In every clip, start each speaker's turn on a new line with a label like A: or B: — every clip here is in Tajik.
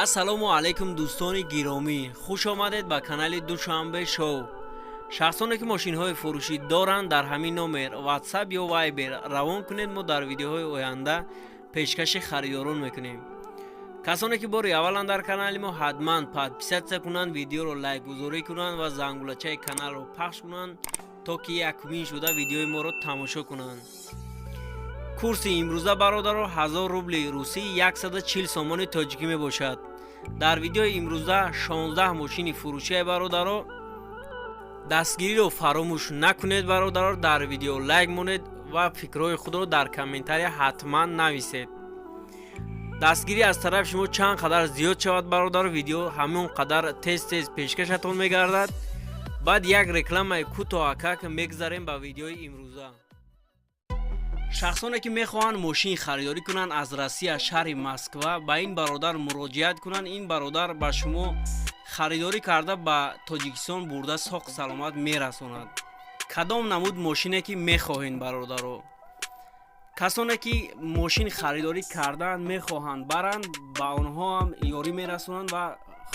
A: Ассалому алайкум, дӯстони гиромӣ, хуш омадед ба канали Душанбе Шоу. Шахсоне ки мошинҳои фурӯшӣ доранд, дар ҳамин номер WhatsApp ё Viber равон кунед, мо дар видеоҳои оянда пешкаши харидорон мекунем. Касоне ки бори аввалан дар канали мо, ҳатман подписаться кунанд, видеоро лайкгузорӣ кунанд ва зангулачаи каналро пахш кунанд, то ки якумин шуда видеои моро тамошо кунанд. Курси имрӯза, бародаро, 1000 рубли русӣ 140 сомони тоҷикӣ мебошад. Дар видеои имрӯза 16 мошини фурӯшие, бародаро. Дастгириро фаромӯш накунед, бародаро, дар видео лайк монед ва фикрҳои худро дар комментария ҳатман нависед. Дастгирӣ аз тарафи шумо чанд қадар зиёд шавад, бародаро, видео ҳамон қадар тез тез пешкашатон мегардад. Баъд як рекламаи кӯтоҳакак мегзарем ба видеои имрӯза. Шахсоне ки мехоҳанд мошин харидорӣ кунанд аз Россия, шаҳри Москва, ба ин бародар муроҷиат кунанд. Ин бародар ба шумо харидорӣ карда, ба Тоҷикистон бурда, соқ саломат мерасонад. Кадом намуд мошине ки мехоҳед, бародаро. Касоне ки мошин харидорӣ кардаанд, мехоҳанд баранд, ба онҳо ҳам ёрӣ мерасонанд ва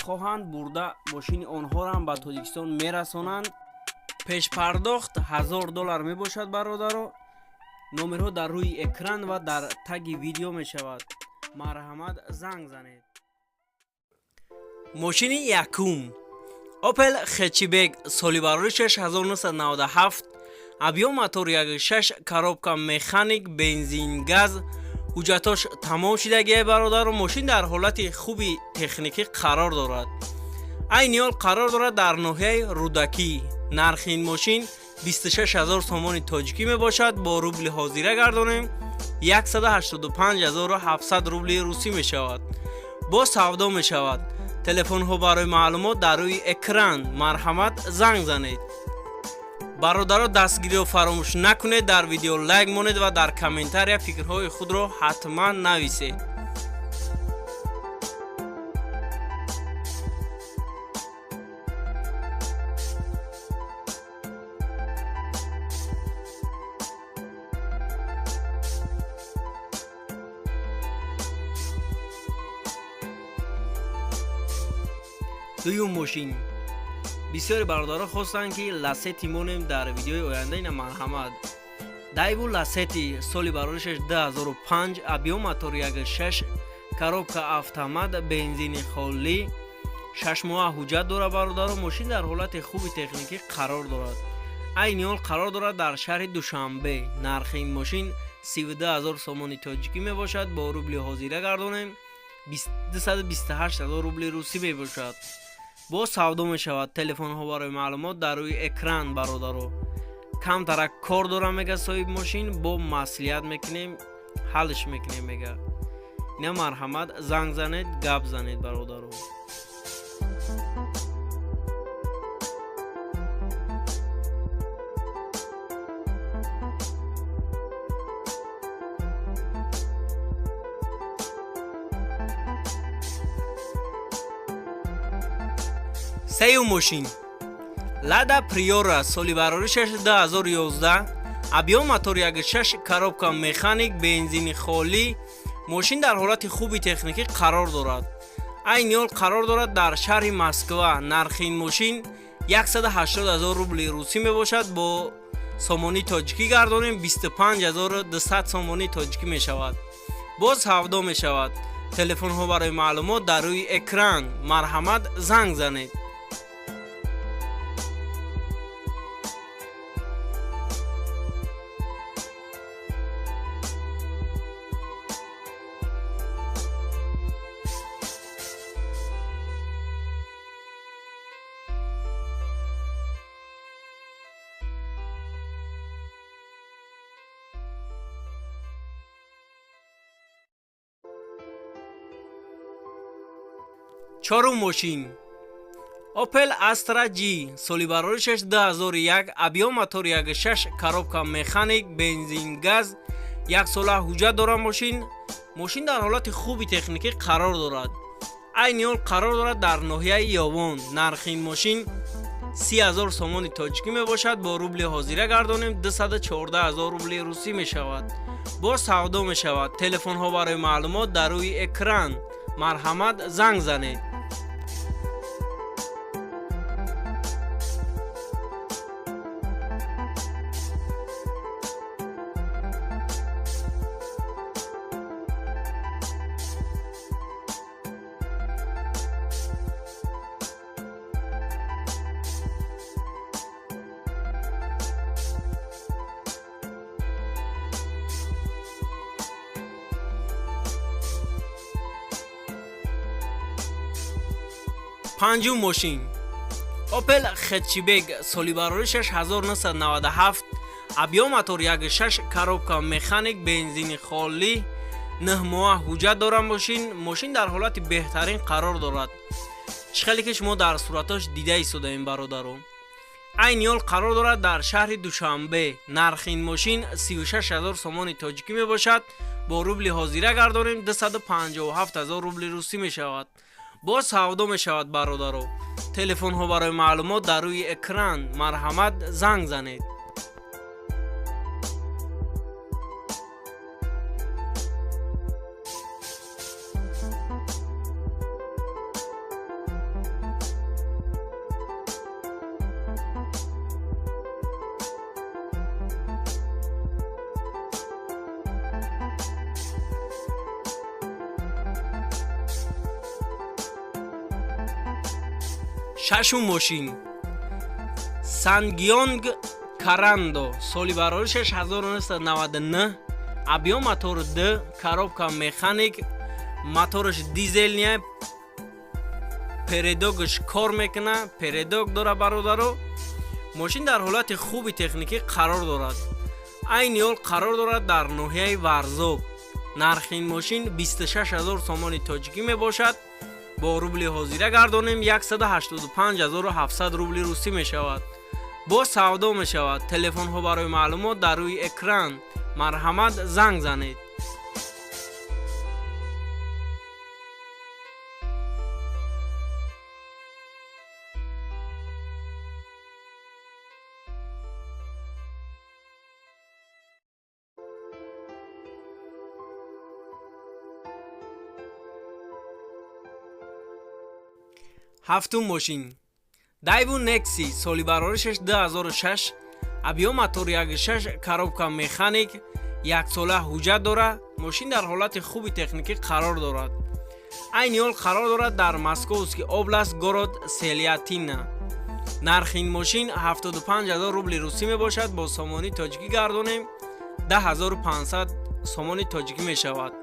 A: хоҳанд бурда, мошини онҳоро ҳам ба Тоҷикистон мерасонанд. Пешпардохт 1000 доллар мебошад, бародаро. Номерҳо дар рӯи экран ва дар таги видео мешавад, марҳамат, занг занед. Мошини якум: Опел хэтчбек, соли бароришаш 1997, объём мотор 1.6, коробка механик, бензин, газ, ҳуҷҷатош тамом шидагиай, бародаро. Мошин дар ҳолати хуби техникӣ қарор дорад. Айни ҳол қарор дорад дар ноҳияи Рӯдакӣ. Нархи ин мошин 26 000 сомони тоҷикӣ мебошад. Бо рубли ҳозира гардонем, 185 700 рубли русӣ мешавад. Боз савдо мешавад. Телефонҳо барои маълумот дар рӯи экран, марҳамат, занг занед. Бародаро, дастгириро фаромӯш накунед, дар видео лайк монед ва дар комментария фикрҳои худро ҳатман нависед. Дуюм мошин. Бисёри бародаро хостанд, ки Ласети монем дар видеои оянда. Ина, марҳамат, Дайву Ласети, соли бароришаш 2005, объём мотор 1.6, коробка автомат, бензини холӣ, 6 моҳа ҳуҷҷат дорад. Бародаро, мошин дар ҳолати хуби техникӣ қарор дорад. Айни ҳол қарор дорад дар шаҳри Душанбе. Нархи ин мошин 32 000 сомони тоҷикӣ мебошад. Бо рубли ҳозира гардонем, 228 000 рубли русӣ мебошад. Боз савдо мешавад. Телефонҳо барои маълумот дар рӯи экран. Бародаро, камтарак кор дорам, мега соҳиби мошин, бо маслиҳат мекунем, ҳаллш мекунем, мега. Ина, марҳамат, занг занед, гап занед, бародаро. Сеюм мошин: Лада Приора, соли бароришаш 2011, объём мотор 1.6, коробка механик, бензини холӣ. Мошин дар ҳолати хуби техникӣ қарор дорад. Айни ҳол қарор дорад дар шаҳри Москва. Нархи ин мошин 180 000 рубли русӣ мебошад. Бо сомонии тоҷикӣ гардонем, 25 200 сомонии тоҷикӣ мешавад. Боз савдо мешавад. Телефонҳо барои маълумот дар рӯи экран, марҳамат, занг занед. Чорум мошин: Opel Astra G, соли бароришаш 2001, объём мотор 1.6, коробка механик, бензин, газ, як сола ҳуҷҷат дорад мошин. Мошин дар ҳолати хуби техникӣ қарор дорад. Айни ҳол қарор дорад дар ноҳияи Ёвон. Нархи ин мошин 30 000 сомони тоҷикӣ мебошад. Бо рубли ҳозира гардонем, 214 000 рубли русӣ мешавад. Боз савдо мешавад. Телефонҳо барои маълумот дар рӯи экран. Марҳамат, занг занед. Панҷум мошин Opel Hatchback, соли бароришаш 1997, объём мотор 1.6, коробка механик, бензини холӣ, 9 моҳа ҳуҷҷат дорад мошин. Мошин дар ҳолати беҳтарин қарор дорад. Чӣ хеле ки шумо дар суратош дида истодаем, бародарон. Айни ҳол қарор дорад дар шаҳри Душанбе. Нархи ин мошин 36 ҳазор сомони тоҷикӣ мебошад. Бо рубли ҳозира гардонем, 257 ҳазор рубли русӣ мешавад. Боз савдо мешавад, бародаро. Телефонҳо барои маълумот дар рӯи экран, марҳамат, занг занед. Шашум мошин Сангёнг Карандо, соли бароришаш 1999, объём мотор д, коробка механик, мотораш дизельный, передок аш кор мекуна, передок дора, бародаро. Мошин дар ҳолати хуби техникӣ қарор дорад. Айни ҳол қарор дорад дар ноҳияи Варзоб. Нархи ин мошин 26 ҳазор сомони тоҷикӣ мебошад. Бо рубли ҳозира гардонем, 185 700 рубли русӣ мешавад. Боз савдо мешавад. Телефонҳо барои маълумот дар рӯи экран, марҳамат, занг занед. Ҳафтум мошин Дайву Некси, соли бароришаш 2006, объём мотор 1.6, коробка механик, яксола ҳуҷҷат дорад. Мошин дар ҳолати хуби техникӣ қарор дорад. Айни ҳол қарор дорад дар Московский область, город Селятина. Нархи ин мошин 75 ҳазор рубли русӣ мебошад. Бо сомонии тоҷикӣ гардонем, 10 500 сомони тоҷикӣ мешавад.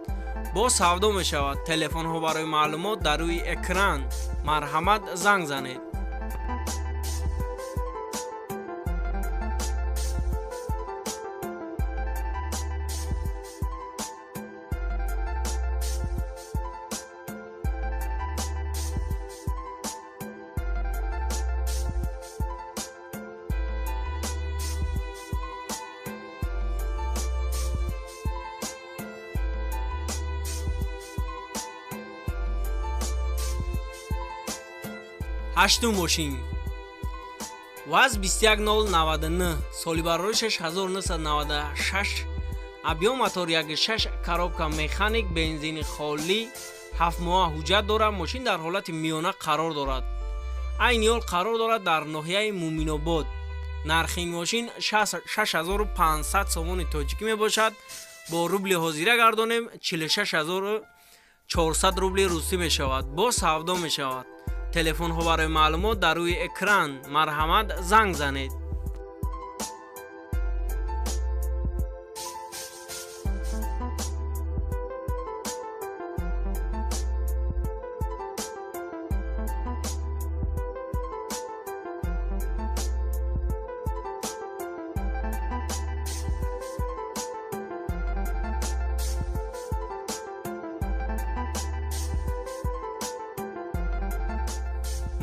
A: Боз савдо мешавад. Телефонҳо барои маълумот дар рӯи экран, марҳамат, занг занед. Ҳаштум мошин ВАЗ 21099, соли бароришаш 1996, объём мотор 1.6, коробка механик, бензини холӣ, 7 моҳа ҳуҷҷат дорад. Мошин дар ҳолати миёна қарор дорад. Айни ҳол қарор дорад дар ноҳияи Муминобод. Нархи ин мошин 6500 сомони тоҷикӣ мебошад. Бо рубли ҳозира гардонем, 46 400 рубли русӣ мешавад. Боз савдо мешавад. Телефонҳо барои маълумот дар рӯи экран, марҳамат, занг занед.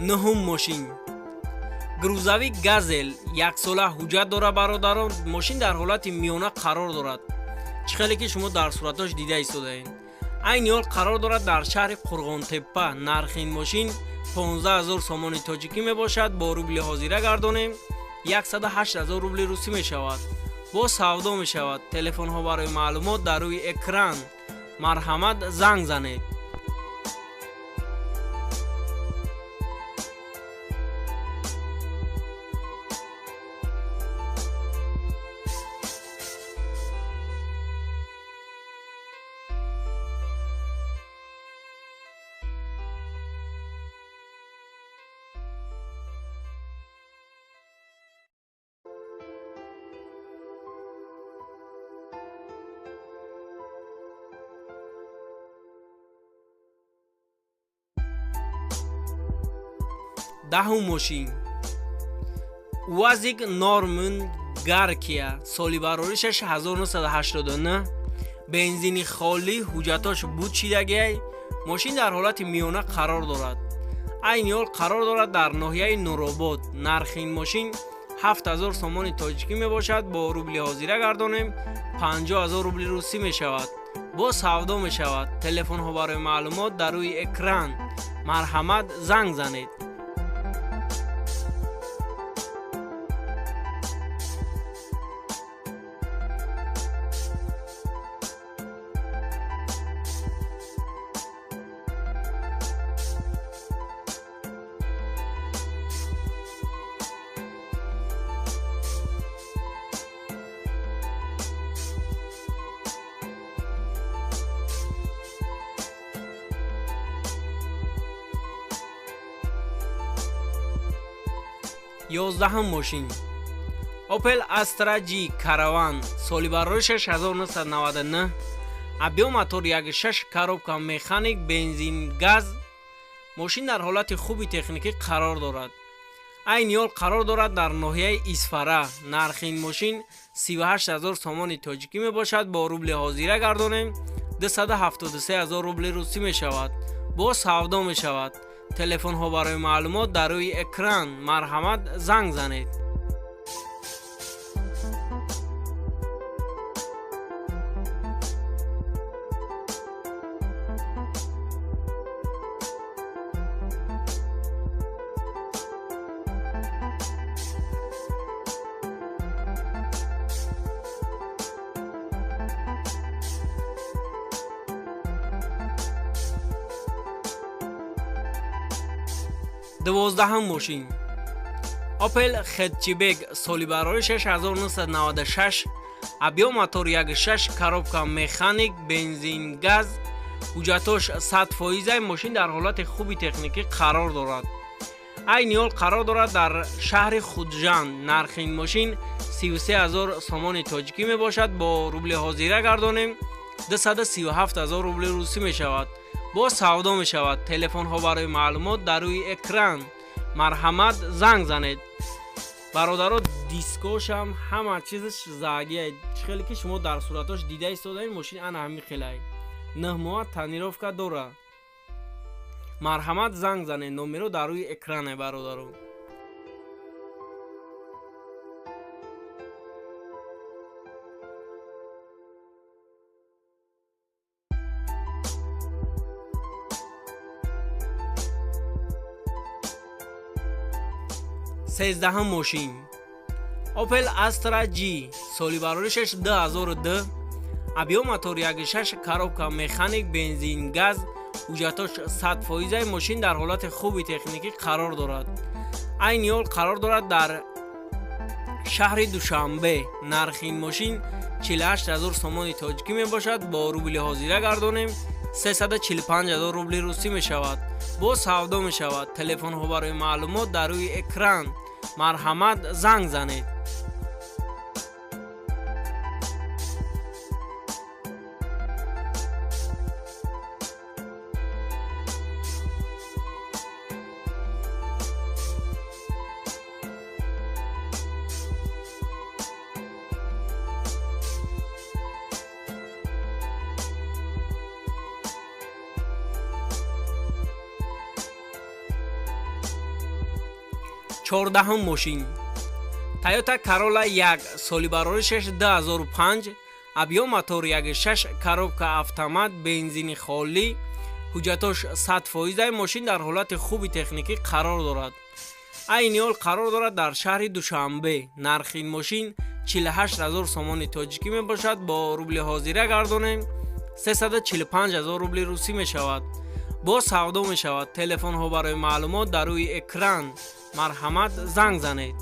A: Нуҳум мошин грузовик Газел, яксола ҳуҷҷат дорад, бародарон. Мошин дар ҳолати миёна қарор дорад, чӣ хеле ки шумо дар суратош дида истодаед. Айни ҳол қарор дорад дар шаҳри Қурғонтеппа. Нархи ин мошин 15 ҳазор сомони тоҷикӣ мебошад. Бо рубли ҳозира гардонем, 108 ҳазор рубли русӣ мешавад. Боз савдо мешавад. Телефонҳо барои маълумот дар рӯи экран, марҳамат, занг занед. Даҳум мошин УАЗик Норман Гаркия, соли бароришаш 1989, бензини холӣ, ҳуҷҷатош буд шидагиай. Мошин дар ҳолати миёна қарор дорад. Айни ҳол қарор дорад дар ноҳияи Нуробод. Нархи ин мошин 7000 сомони тоҷикӣ мебошад. Бо рубли ҳозира гардонем, 50 000 рубли русӣ мешавад. Боз савдо мешавад. Телефонҳо барои маълумот дар рӯи экран, марҳамат, занг занед. 11-ум мошин Opel Astra G Caravan, соли бароришаш 1999, объём мотор 1.6, коробка механик, бензин, газ. Мошин дар ҳолати хуби техникӣ қарор дорад. Айни ҳол қарор дорад дар ноҳияи Исфара. Нархи ин мошин 38 000 сомони тоҷикӣ мебошад. Бо рубли ҳозира гардонем, 273 000 рубли русӣ мешавад. Боз савдо мешавад. Телефонҳо барои маълумот дар рӯи экран, марҳамат, занг занед. 12-ум мошин Opel Hatchback, соли бароришаш 1996, объём мотор 1.6, коробка механик, бензин, газ, ҳуҷҷатош 100%. Мошин дар ҳолати хуби техникӣ қарор дорад. Айни ҳол қарор дорад дар шаҳри Худжанд. Нархи ин мошин 33 000 сомони тоҷикӣ мебошад. Бо рубли ҳозира гардонем, 237 000 рубли русӣ мешавад. Боз савдо мешавад. Телефонҳо барои маълумот дар рӯи экран, марҳамат, занг занед. Бародаро, дискошам ҳама чизаш заагия. Чӣ хеле ки шумо дар суратош дида истодаед, мошин ана ҳамин хелай, 9 моҳа тонировка дора. Марҳамат, занг занед, номеро дар рӯи экране, бародаро. 13-ум мошин Opel Astra G, соли бароришаш 2002, объём мотор 1.6, коробка механик, бензин, газ, ҳуҷҷатош 100%. Мошин дар ҳолати хуби техникӣ қарор дорад. Айни ҳол қарор дорад дар шаҳри Душанбе. Нархи ин мошин 48 000 сомони тоҷикӣ мебошад. Бо рубли ҳозира гардонем, 345 000 рубли русӣ мешавад. Боз савдо мешавад. Телефонҳо барои маълумот дар рӯи экран, марҳамат, занг занед. 14-ум мошин Toyota Corolla 1, соли бароришаш 2005, объём мотор 1.6, коробка автомат, бензини холӣ, ҳуҷҷатош 100%. Мошин дар ҳолати хуби техникӣ қарор дорад. Айни ҳол қарор дорад дар шаҳри Душанбе. Нархи ин мошин 48 000 сомони тоҷикӣ мебошад. Бо рубли ҳозира гардонем, 345 000 рубли русӣ мешавад. Боз савдо мешавад. Телефонҳо барои маълумот дар рӯи экран, марҳамат, занг занед.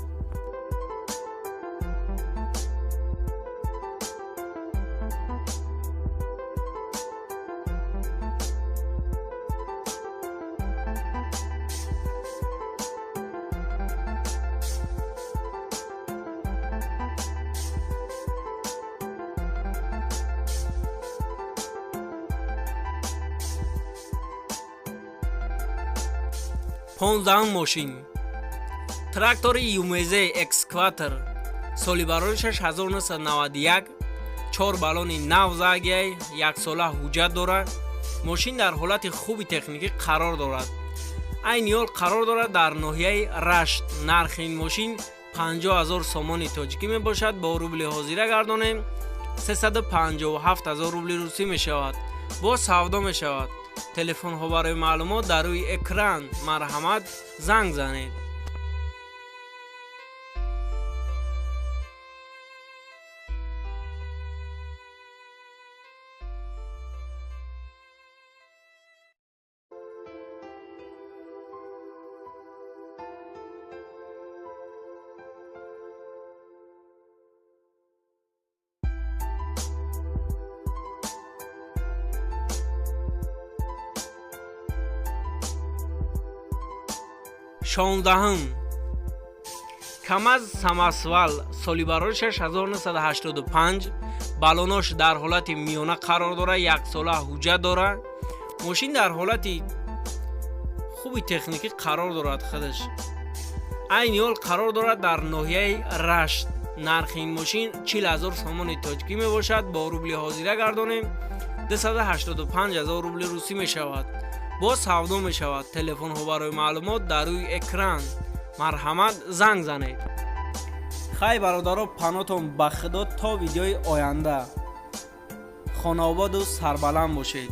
A: 15-ум мошин Трактори ЮМЗ экскаватор, соли бароришаш 1991, чор баллони нав загияй, яксола ҳуҷҷат дорад. Мошин дар ҳолати хуби техникӣ қарор дорад. Айни ҳол қарор дорад дар ноҳияи Рашт. Нархи ин мошин 50 ҳазор сомони тоҷикӣ мебошад. Бо рубли ҳозира гардонем, 357 ҳазор рубли русӣ мешавад. Боз савдо мешавад. Телефонҳо барои маълумот дар рӯи экран, марҳамат, занг занед. 16-ум, КамАЗ самосвал, соли бароришаш 1985, баллонош дар ҳолати миёна қарор дорад, яксола ҳуҷҷат дорад. Мошин дар ҳолати хуби техникӣ қарор дорад худаш. Айни ҳол қарор дорад дар ноҳияи Рашт. Нархи ин мошин 40 ҳазор сомони тоҷикӣ мебошад. Бо рубли ҳозира гардонем, 285 ҳазор рубли русӣ мешавад. Боз савдо мешавад. Телефонҳо барои маълумот дар рӯи экран, марҳамат, занг занед. Хай, бародаро, панотон ба Худо, то видеои оянда хонаободу сарбаланд бошед.